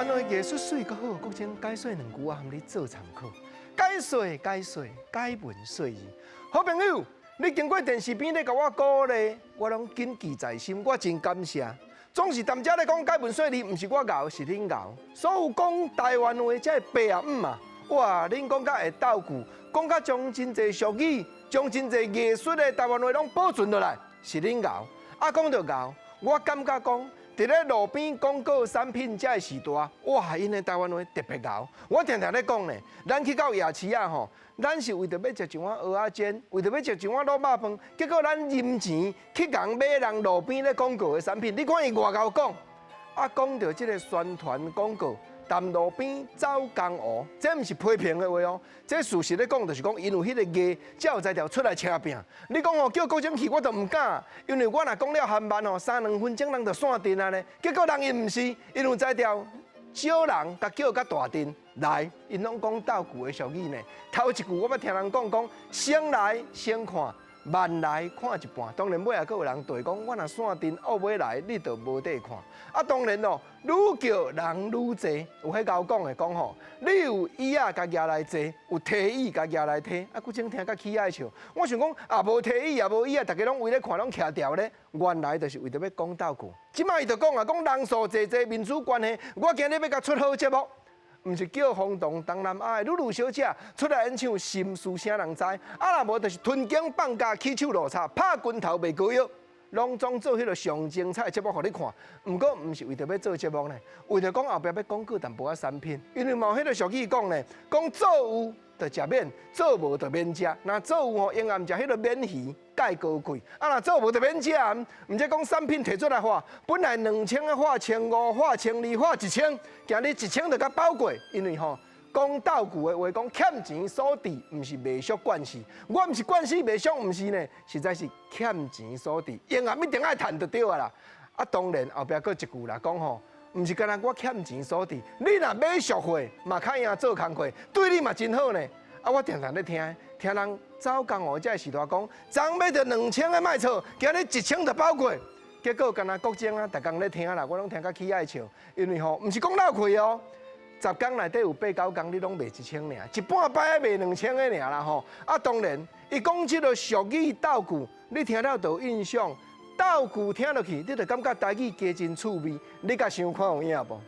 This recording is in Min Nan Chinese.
灣話藝術媠閣好，國珍解說兩句，我含你做參考。解說解說解文說字，好朋友，你經過電視邊咧共我鼓勵，我攏謹記在心，我真感謝。總是踮遮咧講解文說字，毋是我𠢕，是恁𠢕。所有講台灣話這白啊姆啊，哇！恁講甲會鬥句，講甲將真濟俗語、將真濟藝術的台灣話攏保存落來，是恁𠢕。啊，講著𠢕，我感覺講，佇咧路邊廣告產品這个時代，哇！𪜶的台灣話特別𠢕。我定定咧講呢，咱去到夜市仔吼，咱是為著欲食一碗蚵仔煎，為著欲食一碗滷肉飯，結果咱忍錢去共買人路邊咧廣告的產品。你看伊偌𠢕講，啊，講著這個宣傳廣告，踮路邊走江湖，這毋是批評的話哦，這事實咧講，就是講𪜶有彼個藝，才有才調出來車拚。你講哦，叫國珍去，我都毋敢，因為我若講了含慢吼，三兩分鐘人就散陣啊咧。結果人𪜶毋是，𪜶有才調，少人共叫較大陣來，𪜶攏講鬥句的俗語呢。頭一句我捌聽人講講，先來先看，慢來看一半。當然尾仔閣有人對講，我若散陣後尾來，你就無得看。啊，當然咯，愈叫人愈濟，有彼𠢕講的講吼，你有椅仔共舉來坐，有提椅共舉來提。啊，古前聽甲起愛笑。我想講，啊無提椅也無椅仔，逐家攏圍咧看，攏徛牢咧。原來就是為著欲講鬥句。這擺伊就講啊，講人數濟濟，民主關係。我今日欲共出好節目，毋是叫轟動東南亞的女女小姐出來演唱《心事啥人知》，啊若無就是吞肩放假起手落插拍拳頭賣膏藥，攏總做彼个上精彩的節目予你看。毋過毋是為著欲做節目呢，為著講後壁欲廣告淡薄仔產品，因為嘛有彼个俗語講呢，講做有就食免，做無就免食。若做有吼，永遠食彼个免魚蓋高貴；啊，若做無就免食。毋則講產品提出來話，本來2000的話1500，話1200，話1000，今日一千就共包過，因為吼，講鬥句的話，講欠錢所致，毋是袂俗慣勢。我毋是慣勢袂俗，毋是呢，實在是欠錢所致。永遠一定愛趁就對啊啦。啊，當然後壁閣一句啦，講吼，毋是干焦我欠錢所致，你若買俗貨嘛較贏做工課，對你嘛真好呢。啊，我定定咧聽，聽人走江湖這个時代講，昨買著2000的賣錯，今日一千就包過。結果干焦國珍啊，逐工咧聽啦，我攏聽甲起愛笑，因為吼，毋是講漏氣哦。10工內底有八九工，你攏賣一千爾，一半擺賣2000个爾啦吼。啊，當然，伊講這个俗語鬥句，你聽了就有印象。鬥句聽落去，你就感覺台語加真趣味。你共想看有影無？